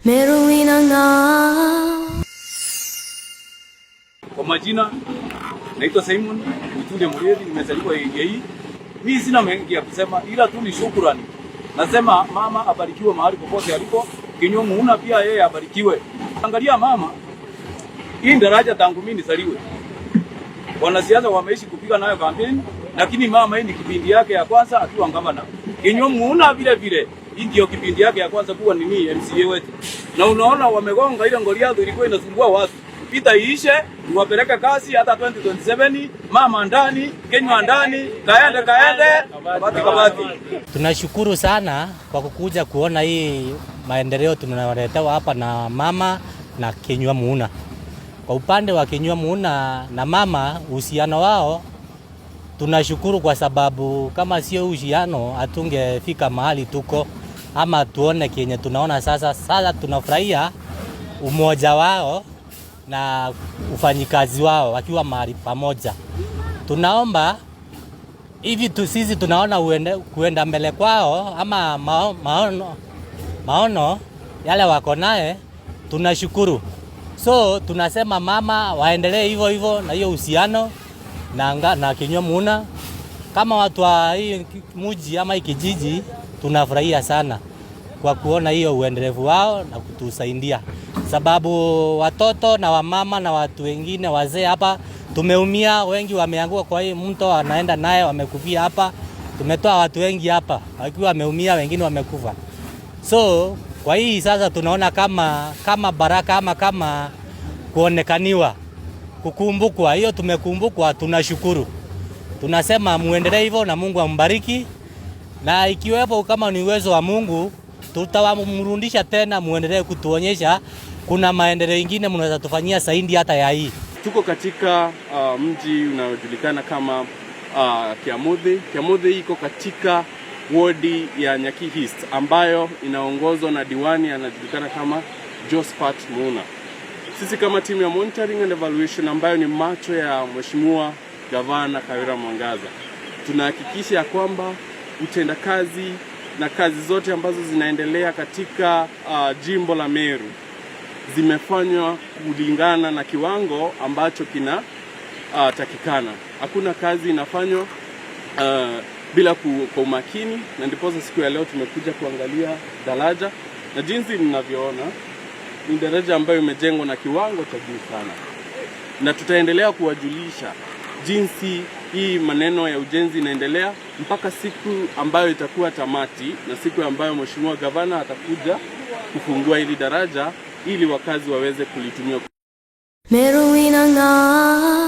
Meru inang'aa. Kwa majina naitwa Simon Mtunde Murithi, nimezaliwa area hii. Mimi sina mengi ya kusema, ila tu ni shukrani. Nasema mama abarikiwe mahali popote alipo, Kinyua Muhuna pia yeye abarikiwe. Angalia mama, hii daraja tangu mimi nizaliwe, wanasiasa wameishi kupiga nayo kampeni, lakini mama hii ni kipindi yake ya kwanza akiwa gavana. Kinyua Muhuna vile vile, hii ndio kipindi yake ya kwanza kuwa nini MCA wetu, na unaona wamegonga ile Goliath ilikuwa inasumbua watu. Vita iishe, tuwapeleke kazi hata 2027, mama ndani, Kinyua ndani, kaende kaende, kabati kabati. Tunashukuru sana kwa kukuja kuona hii maendeleo tunaletewa hapa na mama na Kinyua Muhuna. Kwa upande wa Kinyua Muhuna na mama, uhusiano wao tunashukuru kwa sababu kama sio uhusiano hatungefika mahali tuko ama tuone kenye tunaona sasa. Sasa tunafurahia umoja wao na ufanyikazi wao wakiwa mahali pamoja. Tunaomba hivi tu sisi tunaona kuenda mbele kwao ama maono yale wako naye, tunashukuru. So tunasema mama waendelee hivyo hivyo na hiyo uhusiano na Kinyua Muhuna. Kama watu wa hii mji ama hii kijiji tunafurahia sana kwa kuona hiyo uendelevu wao na kutusaidia, sababu watoto na wamama na watu wengine wazee hapa tumeumia, wengi wameanguka kwa hii mto, wanaenda naye wamekufia hapa. Tumetoa watu wengi hapa wakiwa wameumia, wengine wamekufa. So kwa hii sasa tunaona kama baraka ama kama kuonekaniwa, kukumbukwa. Hiyo tumekumbukwa, tunashukuru. Tunasema muendelee hivyo na Mungu ambariki, na ikiwepo kama ni uwezo wa Mungu tutawamrudisha tena, muendelee kutuonyesha kuna maendeleo ingine mnaweza tufanyia zaidi hata ya hii. Tuko katika mji unaojulikana kama Kiamuthi. Kiamuthi iko katika wodi ya Nyaki East ambayo inaongozwa na diwani anajulikana kama Josephat Muhuna. Sisi kama timu ya Monitoring and Evaluation ambayo ni macho ya Mheshimiwa Gavana Kawira Mwangaza, tunahakikisha ya kwamba utendakazi na kazi zote ambazo zinaendelea katika jimbo la Meru zimefanywa kulingana na kiwango ambacho kina takikana. Hakuna kazi inafanywa bila kwa umakini, na ndiposa siku ya leo tumekuja kuangalia daraja, na jinsi mnavyoona ni daraja ambayo imejengwa na kiwango cha juu sana, na tutaendelea kuwajulisha jinsi hii maneno ya ujenzi inaendelea mpaka siku ambayo itakuwa tamati na siku ambayo Mheshimiwa Gavana atakuja kufungua hili daraja ili wakazi waweze kulitumia. Meru inang'aa.